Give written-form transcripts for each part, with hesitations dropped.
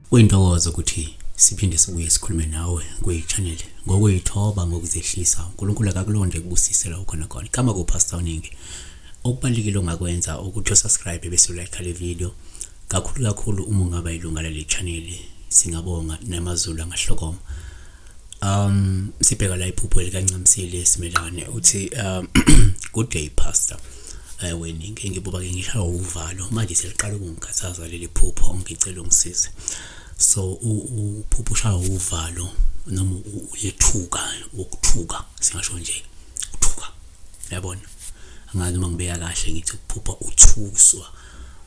Kuyintokozo ukuthi siphinde sibuye sikhulume nawe kwi-channel ngokuyithoba ngokuzehlisa. uNkulunkulu akakulonde kubusise la ukhona khona. Igama kuPastor Ningi. Okubalulekile ongakwenza ukuthi usubscribe bese ulike le video. Kakhulu kakhulu uma ungaba ilunga lale channel singabonga namazulu angahlokoma. Sibheka la iphupho likaNcamisile Simelane uthi good day pastor. Weningi ngibuba ke ngishaywa uvalo manje seliqala ukungikhathaza leli phupho ngicela ungisize. So uphupho ushaywa uvalo noma uyethuka ukuthuka singasho nje uthuka uyabona angazi uma ngibeka kahle ngithi ukuphupha uthuswa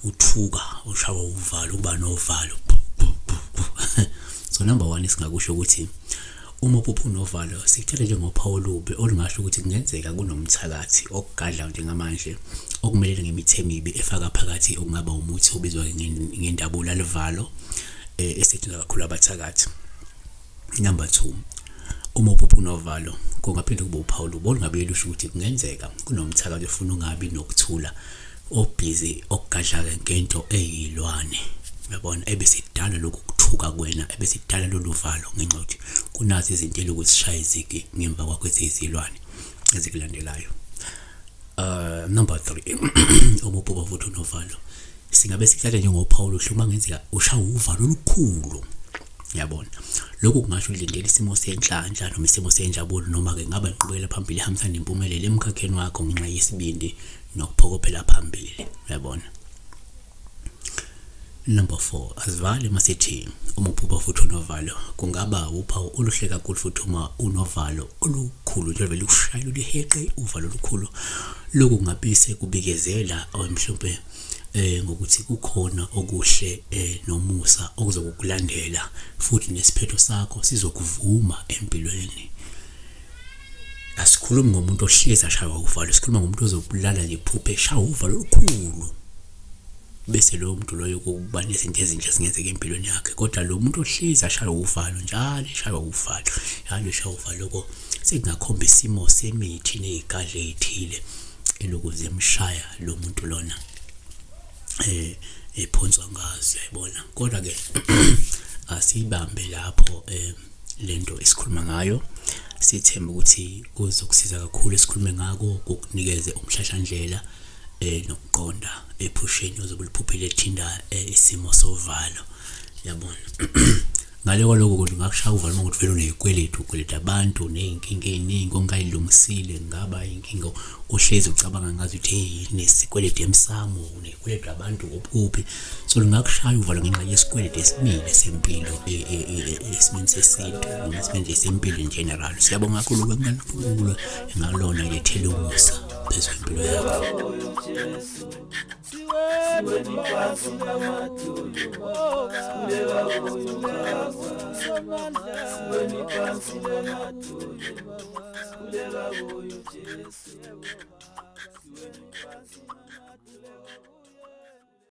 uthuka ushawa uvalo uba novalo so number 1 singakusho ukuthi uma uphupha unovalo sikuthatha njengophawu olubi olungasho ukuthi kungenzeka kunomthakathi okugadla njengamanje okumelele ngemithi emibi efaka phakathi okungaba umuthi obizwa ngendabula livalo esetshenziswa kakhulu abathakathi. Number 2 uma uphupha unovalo kungaphinde kube uphawu olubi olungabe lusho ukuthi kungenzeka kunomthakathi ofuna ungabi nokuthula obhizi okugadla-ke ngento eyilwane uyabona ebesidala lokhu kuthuka kuwena ebesidala lolu valo ngenxa yokuthi kunazo izinto eloku zishaya izigi ngemva kwakho eziyizilwane ezikulandelayo. Number 3 uma uphupha futhi unovalo singabe sikuthatha njengophawu oluhle uma kungenzeka ushawe uvalo olukhulu yabona lokhu kungasho ulindele isimo senhlanhla noma isimo senjabulo noma-ke ngaba inqubekela phambili ihambisana nempumelelo emkhakheni wakho ngenxa yesibindi nokuphokophela phambili uyabona. Number 4 asivale masithi uma uphupha futhi unovalo kungaba uphawu oluhle kakhulu futhi uma unovalo olukhulu nje vele ushayela uliheqe uvalo olukhulu lokhu kungabise kubikezela mhlawumbe ngokuthi kukhona okuhle nomusa okuzokukulandela futhi nesiphetho sakho sizokuvuma empilweni. Asikhulumi ngomuntu ohlezi ashaywa uvalo, sikhuluma ngomuntu ozobulala nje iphuphe eshaywa uvalo olukhulu. Bese loyo muntu loyo kuba nezinto ezinhle zingenzeka empilweni yakhe. Kodwa lo muntu ohlezi ashaywa uvalo njalo eshaywa uvalo, njalo eshaywa uvalo lokho sekungakhomba isimo semithi ney'gadla ey'thile eloku zimshaya lo muntu lona ephonswa ngazo uyayibona. Kodwa-ke asiyibambe lapho lento esikhuluma ngayo sithemba ukuthi kuzokusiza kakhulu esikhulume ngako kukunikeze umhlahlandlela nokuqonda ephusheni ozobe uliphuphile ethinta isimo sovalo yabona. Ngale kwaloko kodwa ungakushaya uvalo uma ukuthi vele unezikweletu ukweleta abantu ney'nkinga ey'ningi ongayilungisile kungaba iy'nkinga ohlezi ucabanga ngazo ukuthi hey nesikweletu emsamo unezikweletu abantu kuphi so lungakushaya uvalo ngenxa yesikweletu esimile sempilo esimeni sesintu noma esimeni nje sempilo in general. Siyabonga kakhulu kuNkulunkulu engalona yethele umusa phezu kwempilo yakho. Siweni phansi